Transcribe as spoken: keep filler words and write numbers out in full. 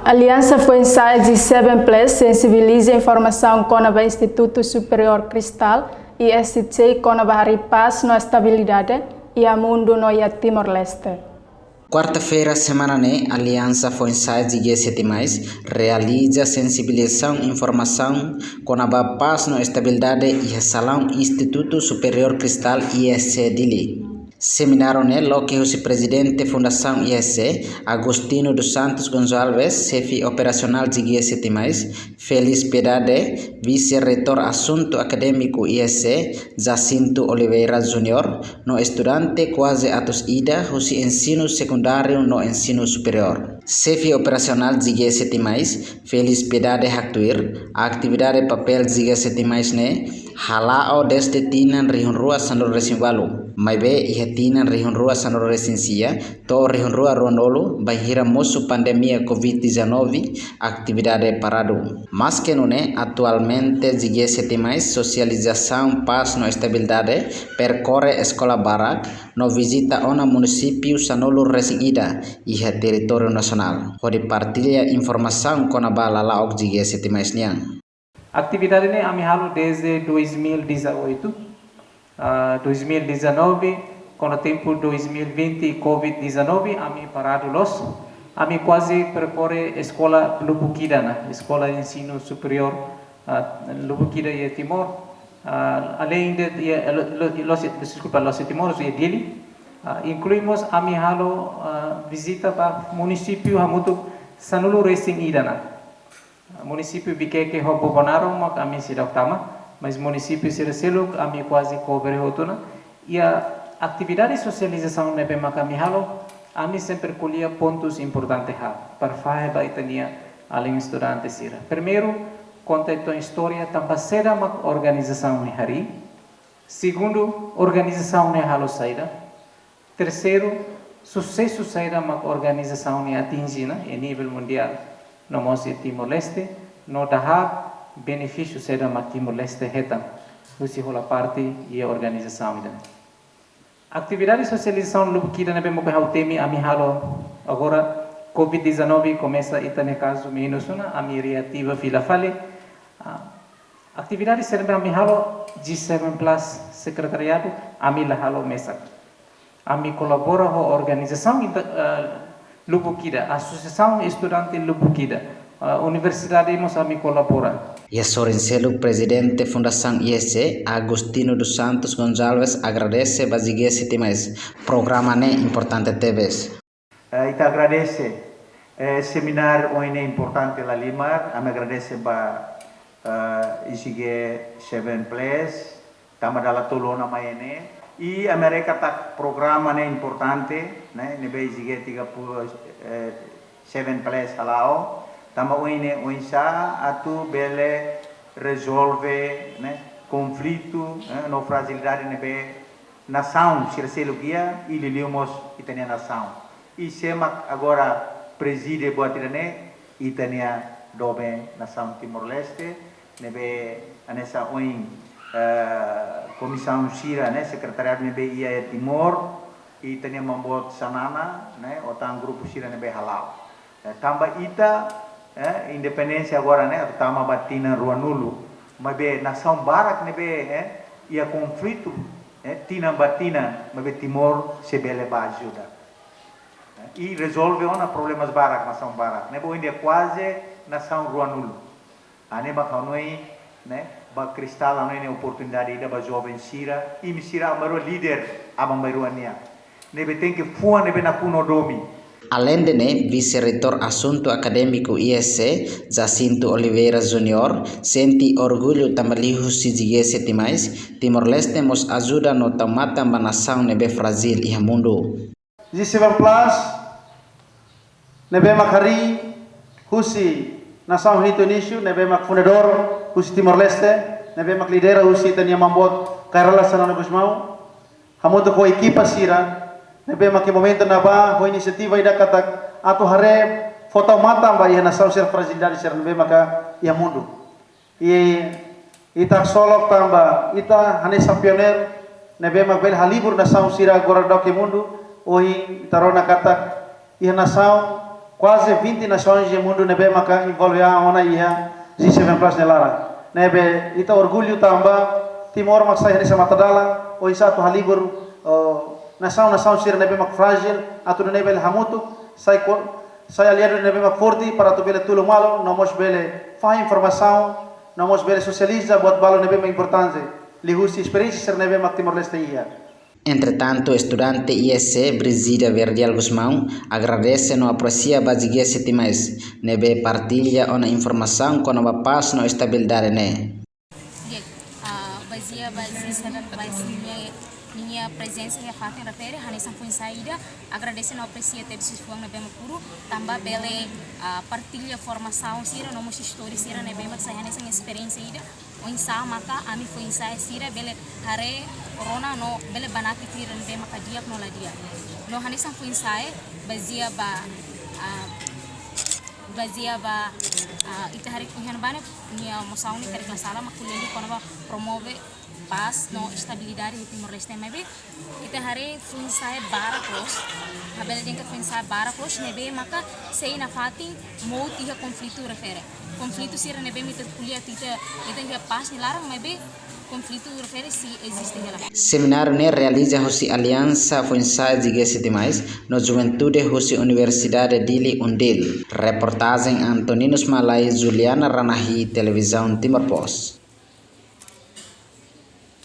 Aliansa Foinsa'e G seven Plus sensibiliza informasaun kona-ba Institutu Superiór Cristal, I S C, kona-ba harii pás no estabilidade iha mundu no iha Timor-Leste. Kuarta-feira semana ne'e, Aliansa Foinsa'e G sete mais realiza sensibilizasaun informasaun kona-ba pás no estabilidade iha salaun Institutu Superiór Cristal, I S C, Dili. Semináriu ne'e loke husi Prezidente Fundasaun I S C, Agostinho dos Santos Gonçalves, Xefe Operasionál G sete mais, Félix Piedade, Vise-Reitór Asuntu Akadémiku I S C, Jacinto Oliveira Júnior, no estudante kuaze atus ida husi ensinu sekundáriu no ensinu superiór. Xefe Operasionál G sete mais, Félix Piedade haktuir, atividade papél G sete mais ne'e hala'o dezde tinan rihun rua sanulu-resin-ualu, maibé iha tinan rihun rua sanulu-resin-sia to'o rihun rua ruanulu, bainhira mosu pandemia covid dezanove, atividade paradu. Maske nune'e, atualmente G sete mais sosializasaun pás no estabilidade perkorre eskola barak no vizita ona munisípiu sanulu-resin-ida iha territóriu nasionál, hodi partilla informasaun kona-ba lala'ok G sete mais nian. Atividade ne'e ami halo dezde dois mil e dezoito, ah, dois mil e dezanove, kuandu tempu dois mil e vinte, covid dezanove, ami paradu loos. Ami kuaze perkorre eskola lubuk ida ona, eskola ensinu superiór, ah, lubuk ida iha Timor. Ah, além de, iha, lo, lo, loos, deskulpa, loos iha Timor, iha Dili. Ah, inklui mós ami halo, ah, vizita ba munisípiu hamutuk sanulu-resin-ida ona. Munisípiu Viqueque ho Bobonaro mak ami seidauk tama, mas munisípiu sira seluk ami kuaze kobre hotu ona. Iha atividade sosializasaun ne'ebé mak ami halo, ami sempre ko'alia pontus importante haat, para fahe ba ita-nia alin estudante sira. Primeiru, konta ita-nia istória, tanba saida mak organizasaun ne'e harii. Segundu, organizasaun ne'e halo saida. Terseiru, susesu saida mak organizasaun ne'e atinje ona iha nivel mundiál, no mós iha Timor-Leste, no dahab benefísiu saida mak Timor-Leste hetan husi hola parte iha organizasaun ida-ne'e. Atividade sosializasaun lubuk ida ne'ebé mak ha'u temi ami halo agora, covid dezanove komesa ita-nia kazu menus ona, ami reativa fila fali. Ah, atividade sira ne'ebé ami halo, G seven Plus sekretariadu, ami la halo mesak. Ami kolabora ho organizasaun inter-, eh, lubuk ida, Asosiasaun Estudante lubuk ida, eh, universidade mós ami kolabora. Iha sorin seluk, Prezidente Fundasaun I S C, Agostinho dos Santos Gonçalves, agradese ba G sete mais. Programa ne'e importante tebes. Eh, ita agradese, eh, semináriu ohin ne'e importante lahalimar, ami agradese ba, eh, I S C G seven Plus, tanba dala tolu ona mai ne'e. I ami haree katak programa ne'e importante, ne'e, ne'ebé I S C G tiga puluh, eh, seven Plus hala'o, tanba ohin ne'e oinsá atu bele rezolve, ne'e, konflitu, eh, no frajilidade ne'ebé nasaun sira seluk iha, i liuliu mós ita-nia nasaun. I sé mak agora prezide buat ida-ne'e, ita-nia doben nasaun Timor-Leste, ne'ebé hanesan ohin, eh, komisaun sira, ne'e, sekretariadu ne'ebé iha Timor, ita-nia maun-boot Xanana, ne'e, ho tan grupu sira ne'ebé hala'o. Eh, tanba ita, eh, independénsia agora, ne'e, atu tama ba tinan ruanulu, maibé nasaun barak ne'ebé, eh, iha konflitu, eh, tinan ba tinan, maibé Timor sei bele ba ajuda. Eh, i rezolve ona problemas barak, nasaun barak. Ne'ebé ohin dehan kuaze nasaun ruanulu. Ne'e mak ha'u hanoin, ne'e, ba Cristal hanoin ne'e oportunidade ida ba joven sira, imi sira aban-bainrua líder, aban-bainrua nian. Ne'ebé tenke fuan ne'ebé nakonu domin. Alende ne'e, Vise-Reitór Asuntu Akadémiku I S C, Jacinto Oliveira Júnior, sente orgullu tanba liuhusi G sete mais, Timor-Leste mós ajuda no tau matan ba nasaun ne'ebé frájil iha mundu. G seven Plus, ne'ebé mak harii husi nasaun hitu inísiu, ne'ebé mak fundadór husi Timor-Leste, ne'ebé mak lidera husi ita-nia maun-boot Kay Rala Xanana Gusmão, hamutuk ho ekipa sira, ne'ebé mak iha momentu ne'ebá ho inisiativa ida katak atu haree fó tau matan ba iha nasaun sira, frajilidade sira ne'ebé maka iha mundu. I ita haksolok tanba ita hanesan pioneiru ne'ebé mak bele halibur nasaun sira agora daudaun iha mundu. Ohin ita rona katak iha nasaun Kuaze vinte nasoens iha mundu ne'ebé maka envolve an ona iha G seven plus nia laran. Ne'ebé ita orgullu tanba Timor mak sai hanesan matadalan oinsá atu halibur, oh, nasaun-nasaun sira ne'ebé mak frájil, atu nune'e bele hamutuk, sai ko-, sai aliadu ne'ebé mak forte para atu bele tulun malu, no mós bele fahe informasaun, no mós bele sosializa buat balu ne'ebé mak importante liuhusi esperiénsia sira ne'ebé mak Timor-Leste iha. Entretantu, estudante I S C Brigida Verdial Gusmão agradese no apresia ba G S T mais, ne'ebé partilla ona informasaun kona-ba pás no estabilidade ne'e. Di'ak, ah, bazeia ba G seven plus ninia, ninia prezensa iha fatin refere, hanesan foin-sa'e ida, agradese no apresia tebes husi fuan ne'ebé mak kuru, tanba bele, ah, partilla formasaun sira, no mós istória sira ne'ebé mak sai hanesan esperiénsia ida, oinsá maka ami foin-sa'e sira bele haree rona no bele banati sira ne'ebé maka di'ak no la di'ak. No hanesan foin-sa'e, bazeia ba, ah, bazeia ba, ah, ita haree iha ne'ebá ne'e, nia mosaun ne'e karik la sala mak ko'alia kona-ba promove pás no estabilidade iha Timor-Leste, maibé ita haree foin-sa'e barak loos, labele dehan katak foin-sa'e barak loos ne'ebé maka sei nafatin mout iha konflitu refere. Konflitu sira ne'ebé mak ita ko'alia, ita, ita iha pás nia laran, maibé konflitu refere sei eziste hela. Semináriu ne'e realiza husi Aliansa Foin-Sa'e G S T mais no juventude husi Universidade Dili UNDIL. Reportajen Antoninus Malai, Juliana Ranahi, Televizaun Timor Post.